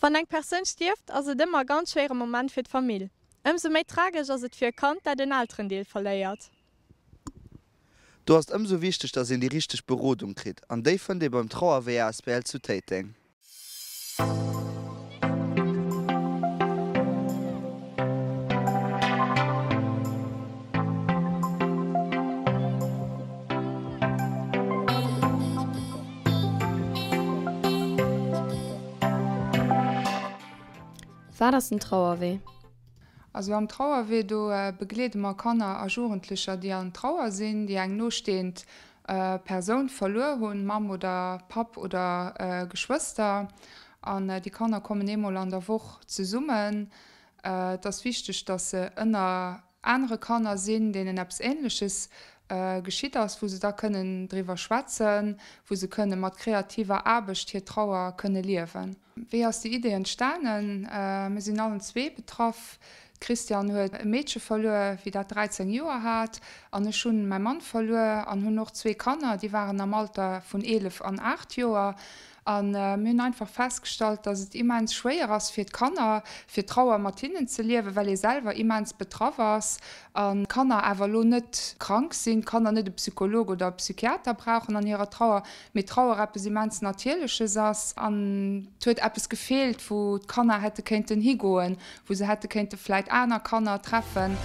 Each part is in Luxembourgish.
Wann eng Persoun stierft, ass et ëmmer e ganz schwéiere Moment fir d'Famill. Ëmsou méi tragesch ass et fir e Kand, dat en Elterendeel verléiert. Do ass et ëmsou wichteg, dass een déi richteg Berodung kritt an déi fënnt ee beim Trauerwee asbl zu Téiteng. Wat ass den Trauerwee? Also am Trauerwee, do begleede mer Kanner a Jugendlecher, déi an Trauer sinn, déi eng nostehend Persoun verluer hunn, Mamm oder Papp oder Geschwëster. An déi Kanner kommen eemol an der Woch zesummen. Et ass wichteg, dass se ënner anere Kanner sinn, deenen eppes Ähnleches geschitt ass, wou se da kënnen driwwer schwätzen, wou se kënne mat kreativer Aarbecht hir Trauer kënne liewen. Wéi ass déi Idee entstanen? Mir sinn allen zwee betraff. D'Christiane huet e Meedche verluer, wéi dat 13 Joer hat, an ech hunn mäi Mann verluer an hunn och zwee Kanner, déi waren am Alter vun 11 an 8 Joer. A mir hunn einfach festgestallt, dass et immens schwéier ass fir d'Kanner, fir d'Trauer mat hinnen ze liewen, well ee selwer immens betraff ass an d'Kanner awer elo net krank sinn, d'Kanner net e Psycholog oder e Psychiater brauchen an hirer Trauer, mee Trauer eppes immens Natierleches ass an et huet eppes gefeelt, wou d'Kanner hätte kéinten higoen, wou se hätte kéinte vläit aner Kanner treffen.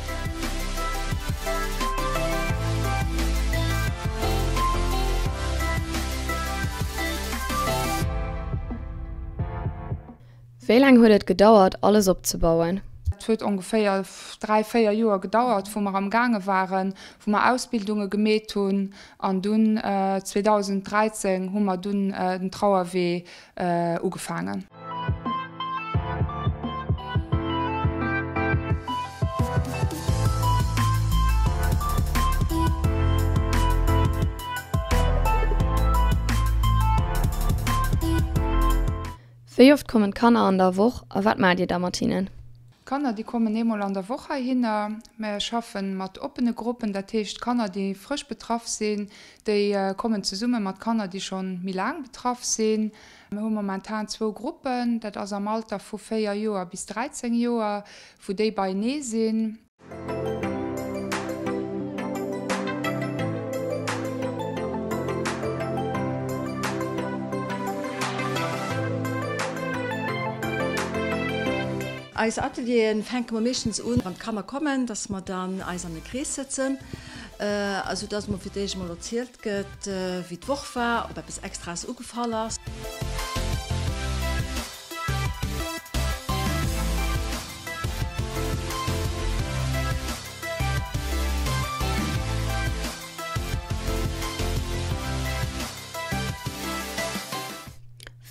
Wéi laang huet et gedauert, alles opzebauen? Et huet ongeféier 3, 4 Joer gedauert, wou mer am gaange waren, wou mer Ausbildunge gemeet hunn. An dunn 2013 hu mer dunn den Trauerwee ugefaangen. Wéi oft kommen d'Kanner an der Woch a wat maacht Dir da mat hinnen? D'Kanner déi kommen eemol an der Woch heihinner. Mer schaffen mat oppene Gruppen, dat heescht Kanner déi frësch betraff sinn, déi kommen zesumme mat Kanner déi schonn méi laang betraff sinn. Mer hu momentan zwou Gruppen, dat ass am Alter vu 4 Joer bis 13 Joer, wou déi beienee sinn. Eis Atelieren fänke mer meeschtens un, wann d'Kanner kommen, dass mer dann eis an e Krees sëtzen, esou dass mol fir d'éischt emol erzielt gëtt, wéi d'Woch war, ob eppes Extraes ugefall ass.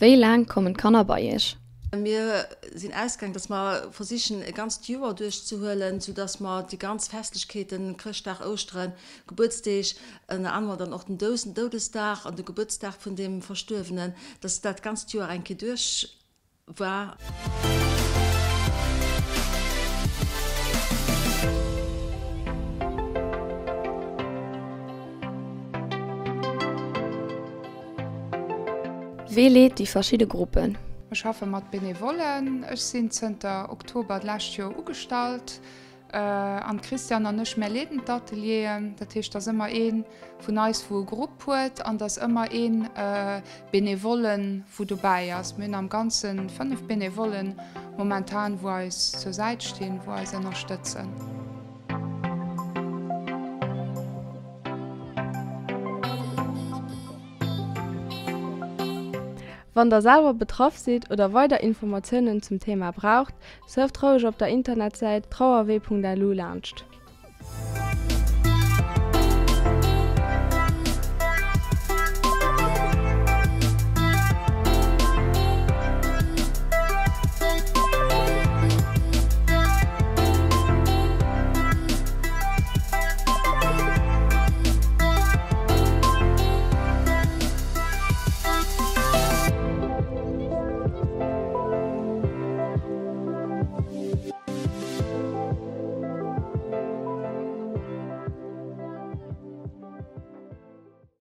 Wéi laang kommen d'Kanner bei Iech? Mir sinn ausgaang, dass mer versichen e ganzt Joer duerchzehuelen, sou dass mer déi ganz Festlechkeeten, Chrëschtdag, Ouschteren, Gebuertsdeeg, ënner anerem dann och den Doudesdag an de Gebuertsdag vun deem Verstuerwenen, dass dat ganzt Joer eng Kéier duerch war. Wee leet déi verschidde Gruppen? Ech schaffe mat Benevollen. Ech sinn zënter Oktober d'lescht Joer ugestallt. An d'Christiane an ech, mär leeden d'Atelieren. Dat heescht, et ass ëmmer ee vun eis, wou e Grupp huet an et ass ëmmer ee Benevole, wou dobäi ass. Mir hunn am Ganze 5 Benevollen momentan, wou eis zur Säit stinn, wou eis ënnerstëtzen. Wann der selwer betraff sidd oder weider Informatiounen zum Thema braucht, surft roueg op der Internetsäit trauerwee.lu laanscht.